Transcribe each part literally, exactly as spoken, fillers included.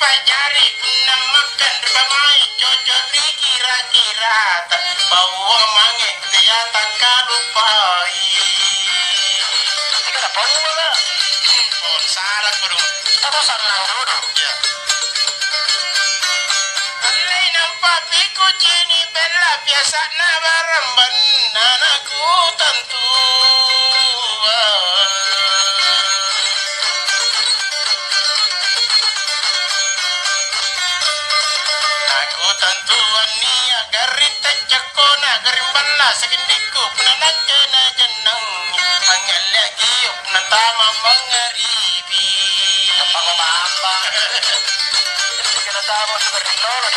Pa'jari punna makkang ri pamai, coco' ri kira-kirata, baua mange tea takkalupai. Teka napaua, Kak? Hmm, oh, sala kodong. Apa sannang dulu? Iya. Allei nampa pikucini' bella biasa'na barang bannana kutantua. Nakutantuang nia' garring taccakkona, garring balla' sakindikku, punna nakke najannangi, angngalle agio' punna tama mangngaribi. Gampang apa-apa. Jadi kita tahu seperti lolo.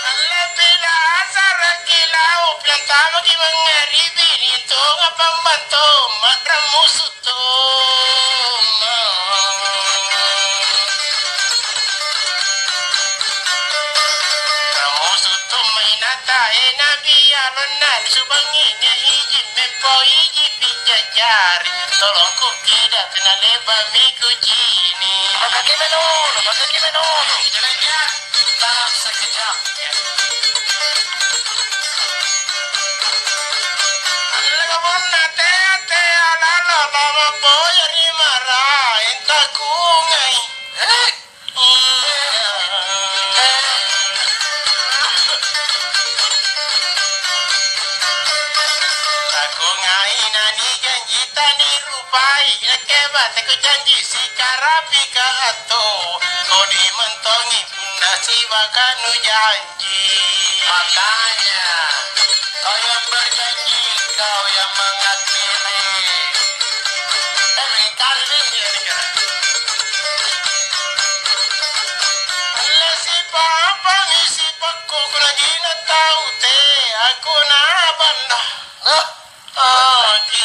Alle pila asaraki lau, piantamaki mangngaribi, nitonga pambanto, ma'rammusu tomma. Rammusu tomma inata, e Nabi, alonna risubangi, nia' iji mempo iji pijajari, tolong kukida tena le'ba'mi kucini'. Pakaki menolo, pakaki menolo. Jelek ya. Talang sekejap. Lamunna tea-tea lalo, lalo boya ri maraeng takungai. Eh? Takungai nanijanji tanirupai, nakke bateko janji sikarapika atto, kodi mantongi punna sibaka nujanji. Makanya, kau yang berjanji, kau yang mengakhiri. Eh, mengingkari nih. Lesi papami sipakku kunajina tau te aku nabanda. Hah? Oki.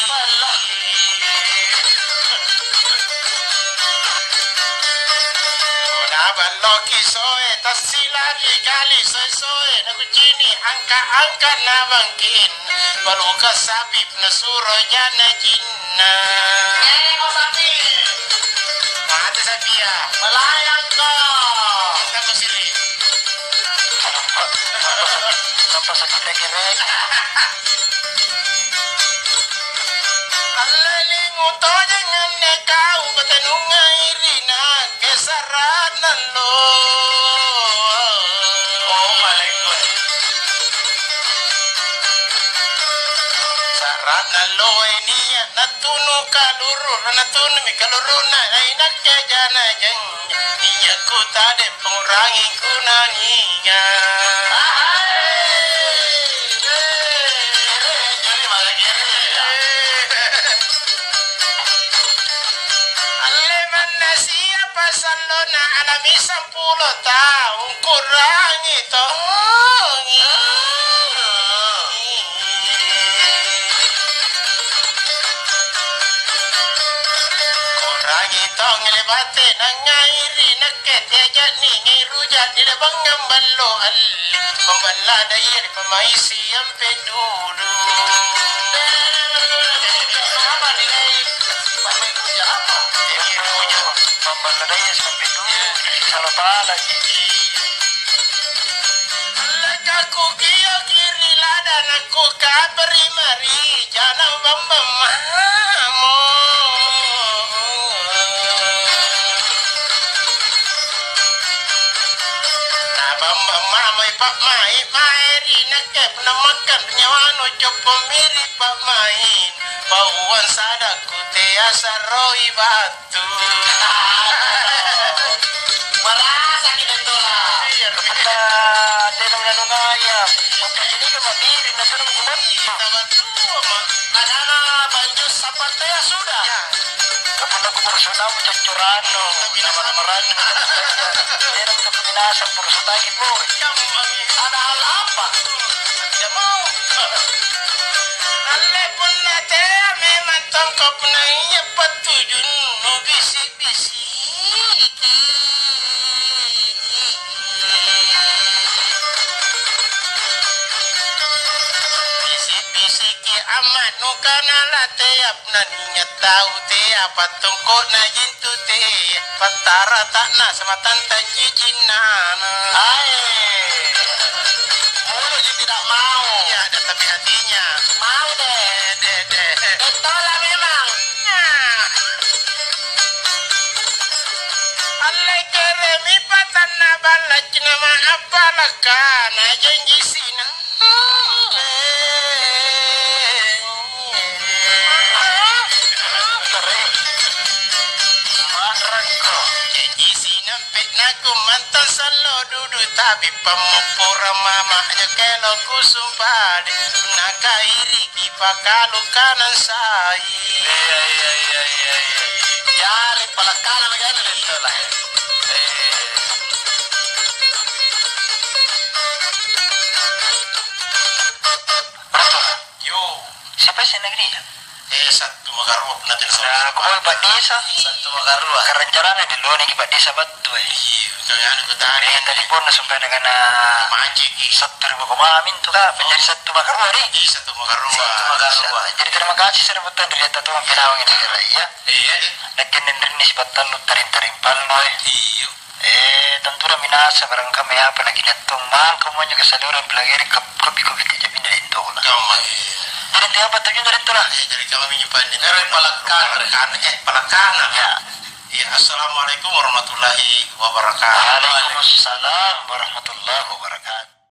Naballoki soe, tassilaki kali soe-soe, nakucini' angka-angka nabangkin, baluka sapi nasuro jana jinna. Eh, mau sapi. Mate sapia. Melayangko. Tampa siri. Tampa sakit lagi, Rek. Allei lingu tojeng anne kau, batanungai ri nakke sara'na allo. Oh, malekko. Sara'na alloe nia' natunu kaluru, natunumi kaluruna, inakke janajang. Nia' kutadeng pangurangi kunania. Alle manna siapa sallona alami sampulo taung kurangi tongi. Kurangi tong le bate nangai ri nakke teaja'ni ngiru jadi lebangang ballo alli. Pemballa daya di pemaisi ampe dudu. Pemballa daya sampe dudu. Salah pala. Lekaku kio kiri ladang aku kapri mari janang bambang mamo. Nabambang mamai pa'mai mae ri nakke punna makkang nyawanu coppo miri pa'mai. Pauang sadakku tea sarroi batu. Marasaki Daeng Tola. Iya, punna tena nganungaya, punna jadi ka mamiring na tena kubantu. Iya, tabattua, Ma. Nakana Banjus Sapatea sudah. Iya. Ka punna kubaru sunau coccoranu. Tapi nama-nama ranna. Tena kuminasa puru sutaki pole. Iya, Mami. Ada hal apa? Tidak mau. Alle punna tea memang tongko punna iya pattujunnu bisi'-bisiki. Bisi'-bisiki Ma'nuka nalatea, punna nia' tau tea, pattongko'na jintu tea, pattarata'na samatanta jijinnana. Ae. Mulutnya tidak mau. Iya, ada tapi hatinya. Mau deh. Eh, deh, deh. Betul lah memang. Nah. Allekkeremi patanna ballacci nama appalakka na janji sinang. Janji sinampe' naku mantang sallo dudu tapi pammopporang mama aja kelo kusumpadi nakairiki pakalu kanang sai. Iya, iya, iya, iya, iya. Jari palakkana lagi ada di dalam. Eh. Yo. Siapa sih negeri ya? Eh, Sattu Makarua pernah telepon. Nah, aku mau Pak Desa. Sattu Makarua. Karencanana di Lone ki Pak Desa battu, eh. Iya, kami anu ke tadi. Eh, tadi pun langsung pada kena Maji ki. Sattu ribu koma mintu ka, penjadi Sattu Makarua nih. Iya, Sattu Makarua. Sattu Makarua. Jadi terima kasih sudah betul dari Tatuang Pinawang ini, ya. Iya. Nakke nendrenni sipattallung taring-taring pallu, eh. Iya. Eh, tentu dah minasa barang kami apa lagi nyattong mangka monyo ke salurang pelageri kap-, kopi-kopi aja pindah itu lah. Kamma. Jadi dia apa tujuan dari itu lah? Eh, jadi kami nyimpan ini. Dari Palakana. Palakana, eh, Palakana. Ya. Iya, assalamualaikum warahmatullahi wabarakatuh. Waalaikumsalam warahmatullahi wabarakatuh.